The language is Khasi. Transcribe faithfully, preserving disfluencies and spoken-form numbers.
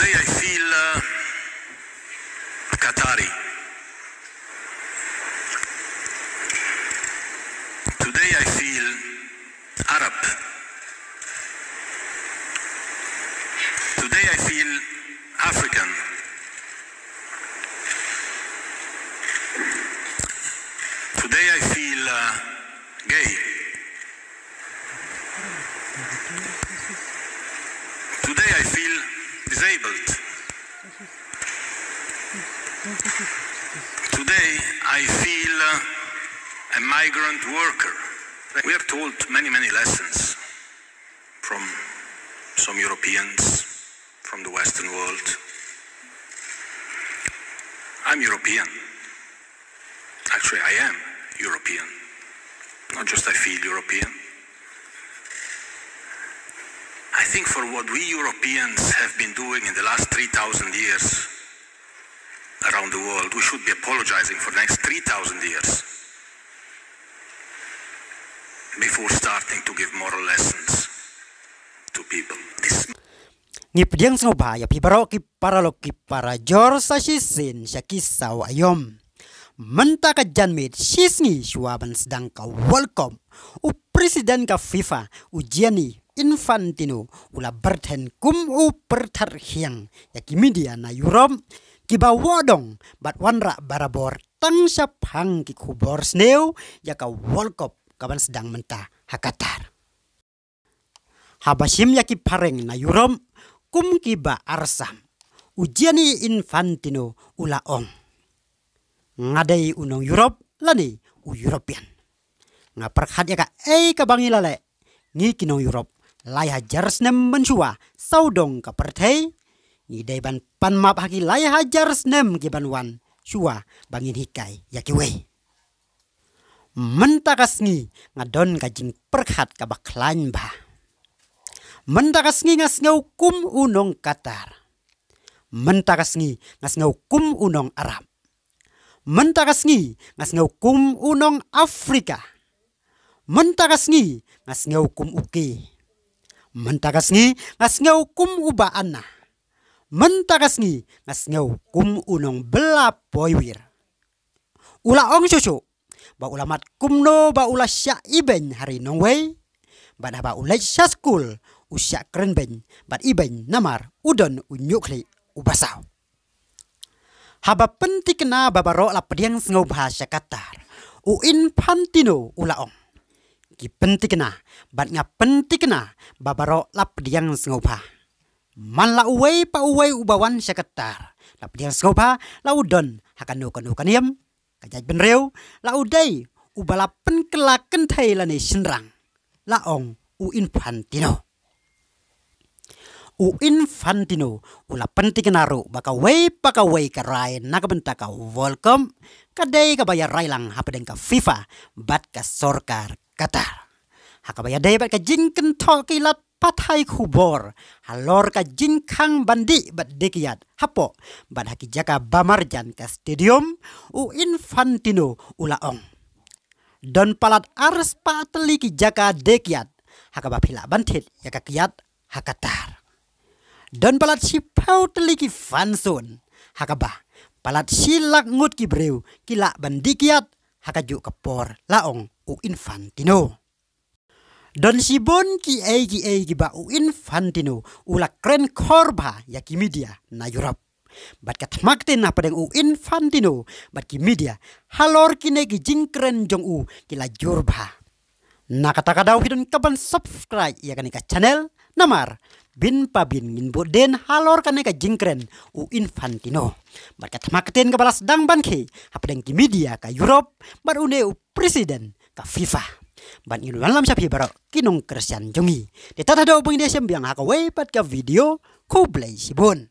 Today I feel uh, Qatari. Today I feel Arab. Today I feel African. Today I feel uh, gay. Today I feel disabled. Today I feel uh, a migrant worker. We are told many, many lessons from some Europeans, from the Western world. I'm European. Actually, I am European. Not just I feel European. I think for what we Europeans have been doing in the last three thousand years around the world, we should be apologizing for the next three thousand years before starting to give moral lessons to people. This Ngi pdiang sngewbha ïa phi baroh ki paralok ki parajor sa shisien sha ki saw aïom. Mynta ka janmiet shisngi shuwa ban sdang ka World Cup, u president ka FIFA, u Gianni Infantino, u la byrthen kum u pyrthat khiang ïa ki media na Europe, kiba wad dong bad wanrah barabor tang shaphang ki khubor sniew ïa ka World Cup kaban sdang mynta ha Qatar. Haba shim ïa ki phareng na Europe kum kiba arsam, u Gianni Infantino u la ong, nga dei u nong Europe lane u European. Nga pyrkhat ïa kaei kaba ngi la leh, ngi ki nong Europe, lai hajar snem mynshuwa sawdong ka pyrthei, ngi dei ban pan map ha ki lai hajar snem kiban wan shuwa ba ngin hikai ïa kiwei. Mynta ka sngi nga don ka jingpyrkhat kaba khlaiñ bha. Mynta ka sngi nga sngew kum u nong Qatar. Mynta ka sngi nga sngew kum u nong Arab. Mynta ka sngi nga sngew kum u nong Afrika. Mynta ka sngi nga sngew kum u Ke. Mynta ka sngi nga sngew kum u Ba Anna. Mynta ka sngi nga sngew kum u nong Bla Poiwir. U la ong shuh shuh ba u la mad kumno ba u la shah ibeiñ ha ri nongwei, bad haba u leit sha skul u shah kren beiñ bad ibeiñ namar u don u ñiuhkhlieh u basaw. Haba pynthikna ba baroh la pdiang sngewbha sha Qatar, u Infantino u la ong, ki pynthikna bad nga pynthikna ba baroh la pdiang sngewbha. Man la uwei pa uwei uba wan sha Qatar la pdiang sngewbha, la u don ha kano kano ka niam, ka jaitbynriew, la u dei uba la pynkylla kynthei lane shynrang, la ong u Infantino. U Infantino u la pynthikna ruh ba kawei pa kawei ka rai na ka bynta ka World Cup ka dei kaba ïa rai lang hapdeng ka FIFA bad ka sorkar Qatar, ha kaba ïadei bad ka jingkynthoh ki lad pathai khubor halor ka jingkhang ban dih bad die kiad hapoh bad ha ki jaka ba marjan ka stadium, u Infantino u la ong, don palat arspah tylli ki jaka die kiad ha kaba phi lah ban thied ïa ka kiad ha Qatar. Don palat shiphew tylli ki fan zone ha kaba palat shi lak ngut ki briew ki lah ban die kiad ha kajuh ka por, la ong u Infantino. Don shibun kiei kiei kiba u Infantino u la kren khor bha ïa ki media na Europe. Bad ka thma ktien hapdeng u Infantino bad ki media halor kine ki jingkren jong u ki la jur bha. Na kata ka daw phi don ka ban subscribe ïa kane ka channel, namar bun pa bun ngin bud dien halor kane ka jingkren u Infantino bad ka thma ktien kaba la sdang ban khie hapdeng ki media ka Europe bad une u president ka FIFA. Bad ngin wanlam sha phi baroh ki nongkyrshan jong ngi. Te tad haduh ba ngin ïashem biang ha kawei pat ka video, khublei shibun.